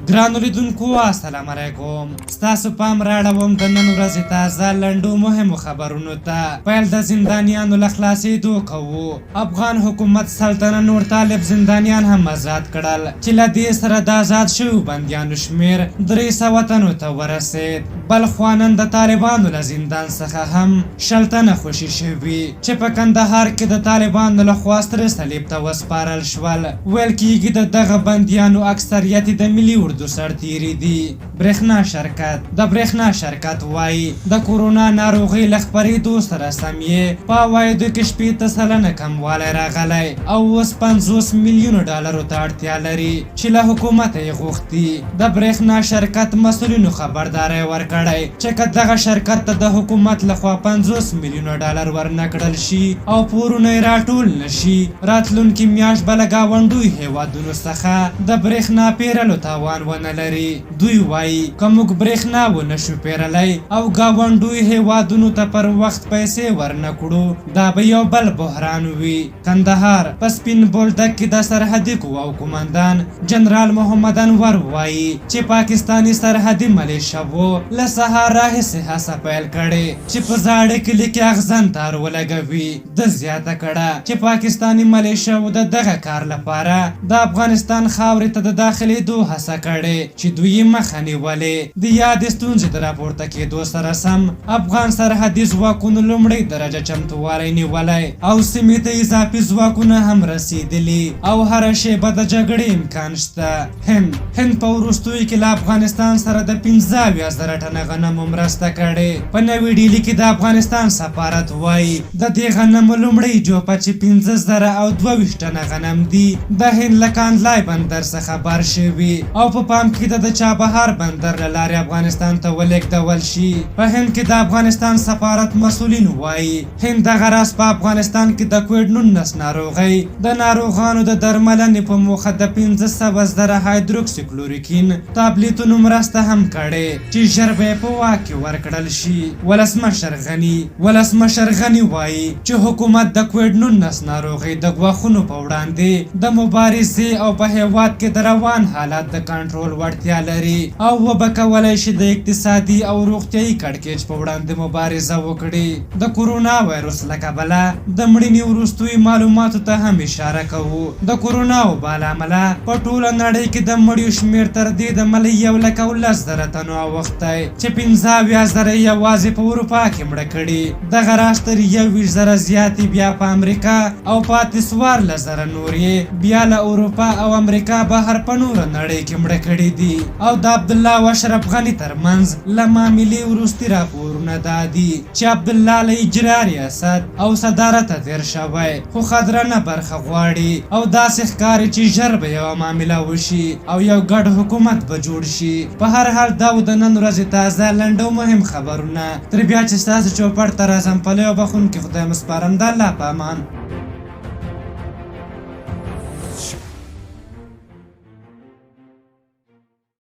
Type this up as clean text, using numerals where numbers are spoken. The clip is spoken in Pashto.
ګرانو لیدونکو السلام علیکم، ستاسو پام راړوم د نن ورځې تازه لنډو مهمو خبرونو ته. پیل د زندانیانو له خلاصېدو کوو. افغان حکومت 100 تنه نور طالب زندانیان هم ازاد کړل، چې له دې سره د ازاد شویو بندیانو شمېر 300 تنو ته ورسېد. بلخوا نن د طالبانو له زندان څخه هم 20 تنه خوشي شوي، چې په کندهار کې د طالبانو لخوا سره صلیب ته وسپارل شول. ویل کیږي د دغه بندیانو اکثریت د ملي اردو سرتیري دي. برېښنا شرکت، د برېښنا شرکت وایي د کورونا ناروغۍ له خپرېدو سره سم یې په عوایدو کې 60% کموالی راغلی او اوس 50 میلیونو ډالرو ته اړتیا لري، چې له حکومته یې غوښتي. د برېښنا شرکت مسؤلینو خبرداری ورکړی چې که دغه شرکت ته د حکومت لخوا 50 میلیونه ډالر ورنه کړل شي او پورونه یې راټول نه شي، راتلونکې میاشت به له ګاونډیو هېوادونو څخه د برېښنا پیرلو توان ونه لري. دوی وایي که موږ برېښنا ونه شو پیرلی او ګاونډیو هېوادونو ته پر وخت پیسې ورنه کړو، دا به یو بل بحران وي. کندهار، په سپین بولدک کې د سرحدي قواو قومندان جنرال محمد انور وایي چې پاکستاني سرحدي ملیشه وو له سهار راهیسې هڅه پیل کړې چې په زاړه کلي کې اغزن تار ولګوي. ده زیاته کړه چې پاکستاني ملیشه وو د دغه کار لپاره د افغانستان خاورې ته د داخلېدو هڅه کړې، چې دوی یې مخه نیولې. د یادې ستونزې د راپورته کېدو سره سم افغان سرحدي ځواکونو لومړۍ درجه چمتووالی نیولی او سیمې ته اضافي ځواکونه هم رسېدلي او هره شېبه د جګړې امکان شته. هند، هند په وروستیو کې له افغانستان سره د 75,000 ټنه غنمو مرسته کړې. په نوي ډیلي کې د افغانستان سفارت وایي د دې غنمو لومړۍ جوپه، چې 5022 ټنه غنم دي، د هند له کاندلای بندر څخه بار شوي او په پام کې ده د چابهار بندر له لارې افغانستان ته ولېږدول شي. په هند کې د افغانستان سفارت مسؤلین وایي هند دغه راز په افغانستان کې د کوویډ 19 ناروغۍ د ناروغانو د درملنې په موخه د 500,000 هایدروکسیکلوریکین تابلیتونو مرسته هم کړې، چې ژر به یې په واک کې ورکړل شي. ولسمشر غني، ولسمشر غني وایي چې حکومت د کوویډ 19 ناروغۍ د ګواښونو په وړاندې د مبارزې او په هیواد کې د روان حالت د کنټرول وړتیا لري او وبه کولای شي د اقتصادي او روغتیايي کړکېچ په وړاندې مبارزه وکړي. د کورونا وایروس له کبله د مړینې وروستیو معلوماتو ته هم اشاره کوو. د کورونا وبا له امله په ټوله نړۍ کې د مړیو شمېر تر دې دمه 1,10,000 تنو اوښتی، چې 75,000 یې یوازې په اروپا کې مړه کړي. دغه راز تر 21,000 زیاتې بیا په امریکا او پاتې 14,000 نور یې بیا له اروپا او امریکا بهر په نوره نړۍ کې مړه کړي دي. او د عبدالله او اشرف غني ترمنځ له معاملې وروستي راپورونه دا دي چې عبدالله له اجرا ریاست او صدارته تېر شوی، خو ښه درنه برخه غواړي او داسې ښکاري چې ژر به یوه معامله وشي او یو ګډ حکومت به جوړ شي. په هر حال، دا و د نن ورځې تازه لنډ او مهم خبرونه. تر بیا چې ستاسو چوپړ ته راځم، په لوی او بخښونکي خدای مو سپارم. د الله په امان.